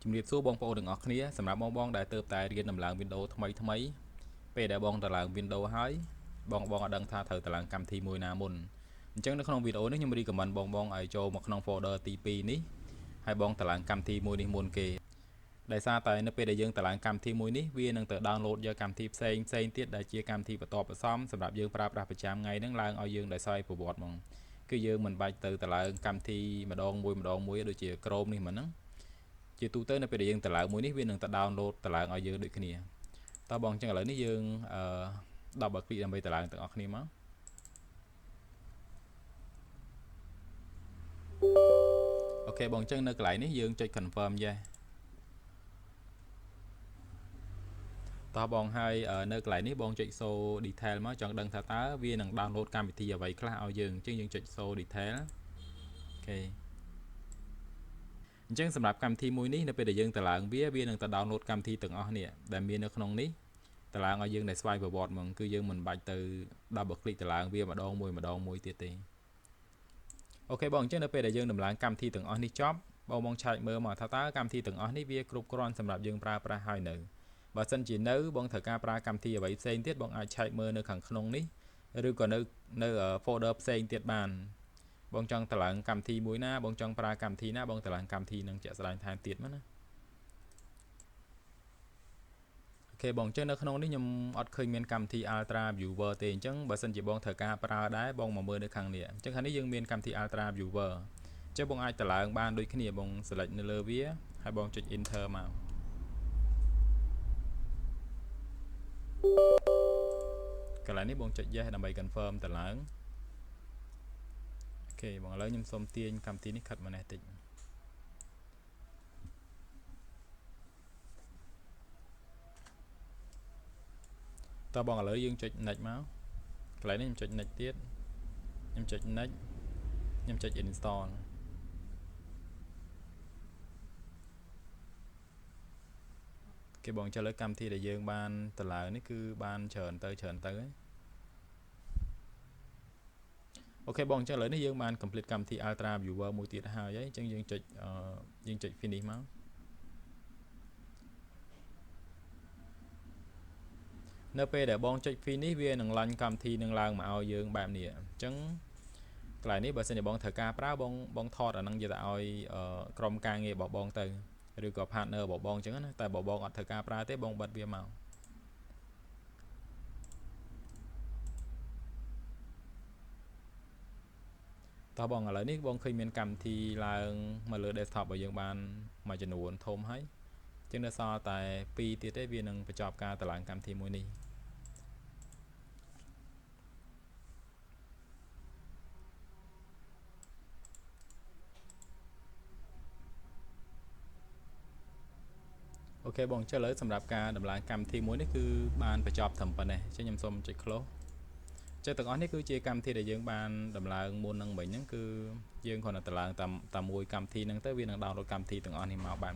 ជំរាបសួរបងប្អូនទាំងអស់គ្នាសម្រាប់បងបងដែលទើបតែរៀនដំឡើង Windows ថ្មីថ្មីពេលដែលបងតម្លើង Windows ហើយបងបងអត់ដឹងថាត្រូវតម្លើងកម្មវិធីមួយណាមុនអញ្ចឹងនៅក្នុងវីដេអូនេះខ្ញុំ recommend បងបងឲ្យចូលមកក្នុង folder ទី2នេះហើយបងតម្លើងកម្មវិធីមួយនេះមុនគេដោយសារតែនៅពេលដែលយើងតម្លើងកម្មវិធីមួយនេះវានឹងទៅ download យកកម្មវិធីផ្សេងផ្សេងទៀតដែលជាកម្មវិធីបន្ទាប់បន្សំសម្រាប់យើងប្រើប្រាស់ប្រចាំថ្ងៃហ្នឹងឡើងឲ្យយើងដោយស្វ័យប្រវត្តិហ្មងគឺយើងមិនបាច់ទៅតម្លើងកម្មវិធីម្ដងមួយម្ដងមួយដូចជា Chrome នេះមិនហ្នឹងជាទូទៅនៅពេលដែលយើងតម្លើងមួយនេះវានឹងទៅ download តម្លើងឲ្យយើងដូចគ្នាតើបងអញ្ចឹងឥឡូវនេះយើងអឺ double click ដើម្បីតម្លើងទាំងអស់គ្នាមក OK បងអញ្ចឹងនៅកន្លែងនេះយើងចុច confirm yes តោះបងហើយនៅកន្លែងនេះបងចុច show detail មកចង់ដឹងថាតើវានឹង download កម្មវិធីអ្វីខ្លះឲ្យយើងអញ្ចឹងយើងចុច show detail OK អញ្ចឹងសម្រាប់កម្មវិធីមួយនេះនៅពេលដែលយើងតម្លើងវាវានឹងទៅ download កម្មវិធីទាំងអស់នេះដែលមាននៅក្នុងនេះតម្លើងឲ្យយើងដែលស្វ័យប្រវត្តិហ្មងគឺយើងមិនបាច់ទៅ double click តម្លើងវាម្ដងមួយម្ដងមួយទៀតទេOK បងអញ្ចឹងនៅពេលដែលយើងតម្លើងកម្មវិធីទាំងអស់នេះចប់បងបងឆែកមើលមកថាតើកម្មវិធីទាំងអស់នេះវាគ្រប់គ្រាន់សម្រាប់យើងប្រើប្រាស់ហើយនៅបើសិនជានៅបងត្រូវការប្រើកម្មវិធីអ្វីផ្សេងទៀតបងអាចឆែកមើលនៅខាងក្នុងនេះឬក៏នៅនៅ folder ផ្សេងទៀតបានបងចង់តម្លើងកម្មវិធីមួយណាបងចង់ប្រើកម្មវិធីណាបងតម្លើងកម្មវិធីនឹងជាក់ស្ដែងថែមទៀតមកណាOK បងអញ្ចឹងនៅក្នុងនេះខ្ញុំអត់ឃើញមានកម្មវិធី Ultra Viewer ទេអញ្ចឹងបើសិនជាបងត្រូវការប្រើដែរបងមកមើលនៅខាងនេះអញ្ចឹងខាងនេះយើងមានកម្មវិធី Ultra Viewer អញ្ចឹងបងអាចតម្លើងបានដូចគ្នាបង select នៅលើវាហើយបងចុច enter មកកន្លែងនេះបងចុច yes ដើម្បី confirm តម្លើង OK បងឥឡូវខ្ញុំសូមទាញកម្មវិធីនេះខិតមកនេះតិចតើបងឥឡូវយើងចុច next មកកន្លែងនេះខ្ញុំចុច next ទៀតខ្ញុំចុច next ខ្ញុំចុច install គេបងចុះលើកម្មវិធីដែលយើងបានតម្លើងនេះគឺបានច្រើនទៅច្រើនទៅហើយ OK បងអញ្ចឹងឥឡូវនេះយើងបាន complete កម្មវិធី Ultra Viewer មួយទៀតហើយអញ្ចឹងយើងចុចយើងចុច finish មកនៅពេលដែលបងចុច finish វានឹង launch កម្មវិធីនឹងឡើងមកឲ្យយើងបែបនេះអញ្ចឹងកន្លែងនេះបើសិនជាបងត្រូវការប្រើបងបងថតអាហ្នឹងយកទៅឲ្យក្រុមការងាររបស់បងទៅឬក៏ partner របស់បងអញ្ចឹងណាតែបើបងអត់ត្រូវការប្រើទេបងបិទវាមកតោះបងឥឡូវនេះបងឃើញមានកម្មវិធីឡើងមកលើ desktop របស់យើងបានមួយចំនួនធំហើយជាងនៅសល់តែ2ទៀតទេវានឹងបញ្ចប់ការតម្លើងកម្មវិធីមួយនេះOK បងចុះឥឡូវសម្រាប់ការតម្លើងកម្មវិធីមួយនេះគឺបានបញ្ចប់ត្រឹមប៉ុណ្ណេះអញ្ចឹងខ្ញុំសូមចុច close ចឹងទាំងអស់នេះគឺជាកម្មវិធីដែលយើងបានដំឡើងមុននឹងមិញហ្នឹងគឺយើងគ្រាន់តែតម្លើងតាមតាមមួយកម្មវិធីហ្នឹងទៅវានឹង download កម្មវិធីទាំងអស់នេះមកបែប